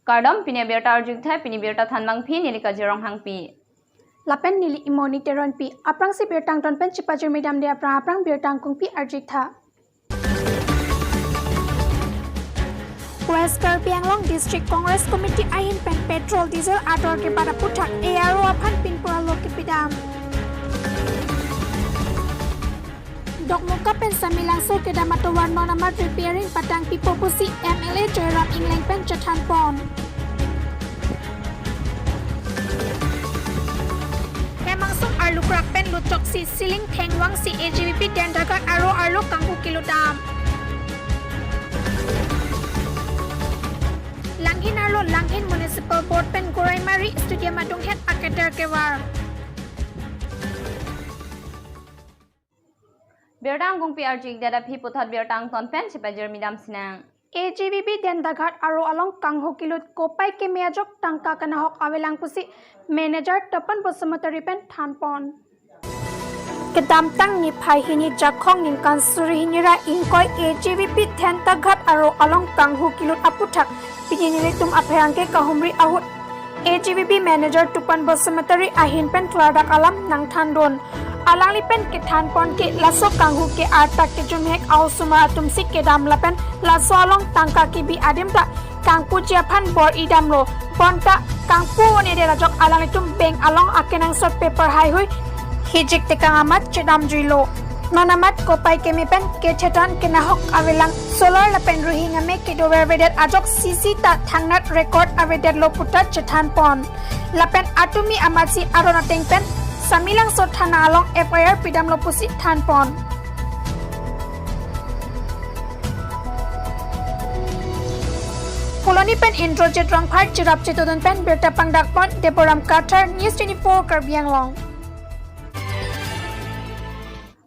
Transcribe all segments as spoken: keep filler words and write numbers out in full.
Kardom, pini abirta arju-ik tha, pini birta thanbangpi neli Kajir Ronghangpi. Lapen neli Imoni Teronpi. Aphrangsi birta angton pen chepajirmi damde aphrang aphrang birta angkungpi arju-ik tha. West Karbi Anglong District Congress Committee ahin pen petrol diesel ador kebat aputhak A R O aphan pinpur alo kepidam. Dokmoka pen Samelangso kedam atovar non amat repairing patangpipo pusi M L A Joyram Engleng pen chethanpon. Hem angsong arlukrak pen lutchoksi ceiling thengvangsi A G V P Dentaghat aro arlo kanghu kelutdam. Langhin arlo Langhin Municipal Board pen Goraimari Stadium adunghet aketer kevar. Birta angkungpi arju-ik det aphi, puthot birta angton pen chepajirmi dam sinang. A G V P Dentaghat aro along kanghu kelut kopai keme ajok tangka kenahok avelang pusi manager Tapan Basumatary pen thanpon. Kedamtang niphai hini Jakhong ningkan suri hini ra ingkoi A G V P Dentaghat aro along kanghu kelut aputhak pini nelitum apherangke kahumri ahut A G V P manager Tapan Basumatary ahin pen klardak alam nangthandun. Alangli pen kethanpon ke laso kanghu ke arta kejumhek a-osomar atumsi kedam lapen laso along tangka kebi adim ta kangpuji aphan bor-i damlo. Bonta kangpu un-edet ajok alanglitum bank along akenangsot paper haihui hijik tekang amat chedamjuilo. Non amat kopai keme pen kethetan kenahok avelang solar lapen ruhing ame kedover avedet ajok C C ta thangnat record avedetlo puta chethanpon. Lapen atumi amatsi aron ateng pen Samelangso thana along F I R pidamlo pusi thanpon. Phuloni pen Indrajit Rongphar, cherap chetudun pen birta pangdakpon Deboram Kathar, News twenty-four Karbi Anglong.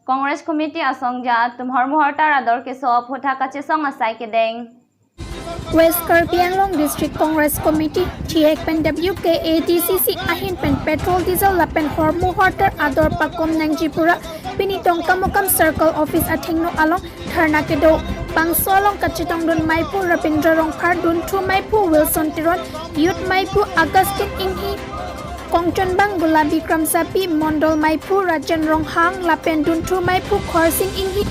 Congress Committee asongja atum hormu hortar ador keso aputhak kachesong asai kedeng. West Karbi Anglong District Congress Committee, thihek pen W K A D C C ahin pen petrol diesel lapen hormu hortar ador pakom nangji pura pini Dongkamukam Circle Office athengno along dharna kedo. Bangso along kachetongdun maiphu Rabindra Rongphar, dunthu maiphu Wilson Teron, youth maiphu Augustine Inghi, kongchonbang Gulabi Kramsapi, mondol maiphu Rajen Ronghang lapen dunthu maiphu Khorsing Inghi.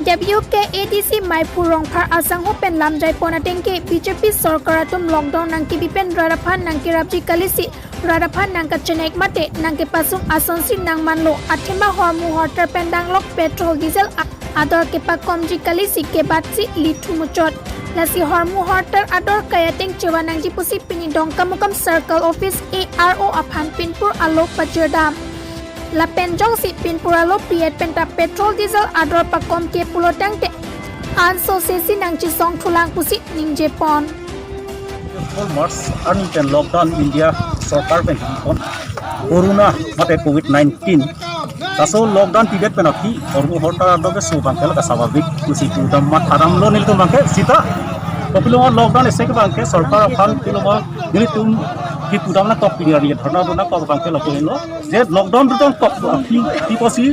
W K A D C maiphu Rongphar asangho pen lamjaipon ateng ke B J P sorkar atum lockdown nangkebi pen rat aphan nangkerapji kalisi rat aphan nangkachenek mate nangkepasung asonsi nangmanlo. Athema hormu hortar pen danglok petrol diesel a-, ador kepakomji kalisi kebatsi lithu muchot. Lasi hormu hortar ador kai ateng chevan nangji pusi pini Dongkamukam Circle Office A R O aphan pinpur alo pajirdam. Lapen jongsi pinpur alo pi-et penta petrol diesel ador pakom ke pulo tangte anso sesi nangchesong thulang pusi ningjepon. Four March arni pen lockdown India sorkar pen hingpon, Corona mate Covid nineteen. Laso lockdown pidet pen aphi hormu hortar ador keso abangke la kasababik pusi pudam matha damlo nelitum abangke sita. Kopilo lockdown isi ke abangke sorkar aphan kopilo nelitum kipudam nangkok, pini arni dharna dun nangkok abangke lapu henlo. Je lockdown dun nangkok aphi, aphi pusi,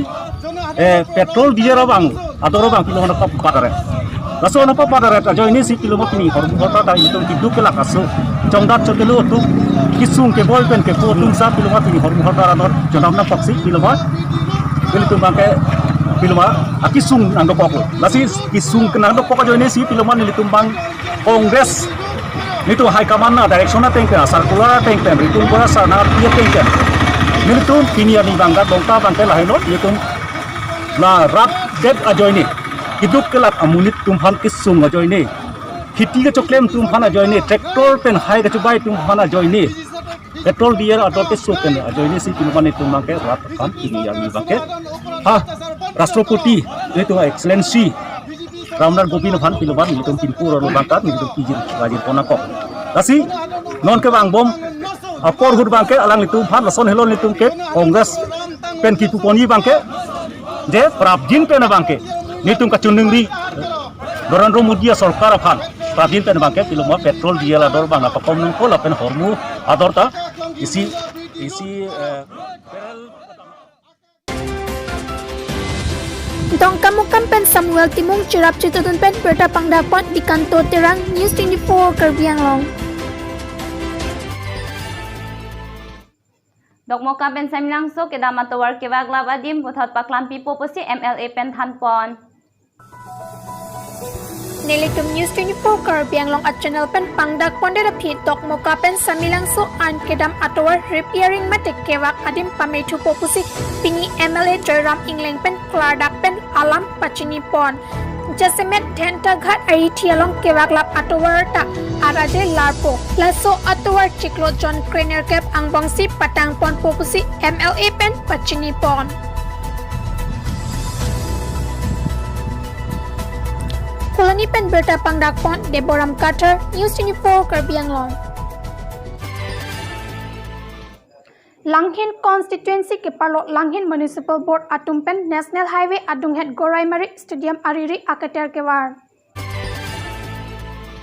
eh, petrol diesel abang ador abang kopilo nangkok padare. Laso nangkok padare ajoine si kopilo pini hormu hortar ta itum keduk kelak aso chongdat chokelo atum, kesung keboi pen kepo atum si kopilo pini hormu hortar ador chodam nangkok si kopilo, nelitum abangke kopilo akesung nangdokoklo. Lasi kesung kenangdokok ajoine si kopilo nelitum abang Congress nelitum high command na direction ateng pen, circular ateng pen, ritum bora sarna pi ateng pen, nelitum pini arni abang dak Dongka abangke lahenlo, nelitum la rat det ajoine, keduk kelak amonit atum aphan kesung ajoine, kheti kachoklem atum aphan ajoine, tractor pen hai kachobai atum aphan ajoine, petrol diesel ador keso pen ajoine si kopilo nelitum abangke rat aphan pini arni abangke ha Rashtrapati nelitum Excellency Ram Nath Kovind aphan kopilo nelitum pinpur alo abangke nelitum pijir pajirpon nangkok. Lasi non kevangbom apor ahut abangke alanglitum aphan lason helo nelitum ke Congress pen kipuponji abangke, je prapjin pen abangke nelitum kachiningri Narendra Modi asorkar aphan prapjin pen abangke kopilo petrol diesel ador abang nangpakom nangpo lapen hormu ador ta isi isi, eh, Dongkamukam pen Samuel Timung, cherap chetudun pen birta pangdakpon Dikanto Terang, News twenty-four Karbi Anglong. Dokmoka pen Samelangso kedam atovar kevaklap adim puthot paklampipo pusi M L A pen thanpon. Nelitum News twenty-four Karbi Anglong a channel pen pangdakpondet aphi Dokmoka pen Samelangso an kedam atovar repairing mate kevak adim pamethupo pusi pini M L A Joyram Engleng pen klardak pen alam pachinipon. Jasemet Dhentaghat arithi along kevaklap atovar ta araje larpo. Laso atovar chiklo jon krenerkep angbongsi patangponpo pusi M L A pen pachinipon. Koloni pen birta pangdakpon Deboram Kathar, News twenty-four Karbi Anglong. Langhin constituency keparlo Langhin Municipal Board atum pen National Highway adunghet Goraimari Stadium ariri aketer kevar.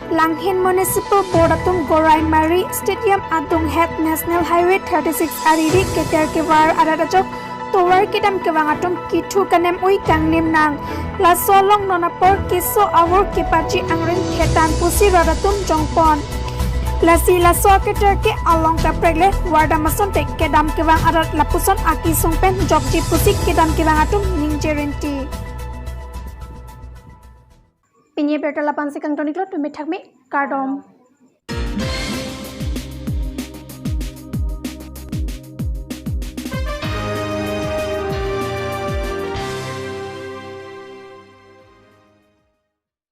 Langhin Municipal Board atum Goraimari Stadium adunghet National Highway thirty-six ariri keter kevar arat ajok tovar kedam kevang atum kithu kanem ui kangnim nang. Laso along non apor keso avur kepaji angring thetan pusi rat atum jongpon. Lasi laso aketer ke along kaprek le vardam asonte kedam kevang arat lapuson akesung pen jokji pusi kedam kevang atum ningje rinti. Pini abirta lapu-ansi kangton-iklo, tumi thakmi, kardom.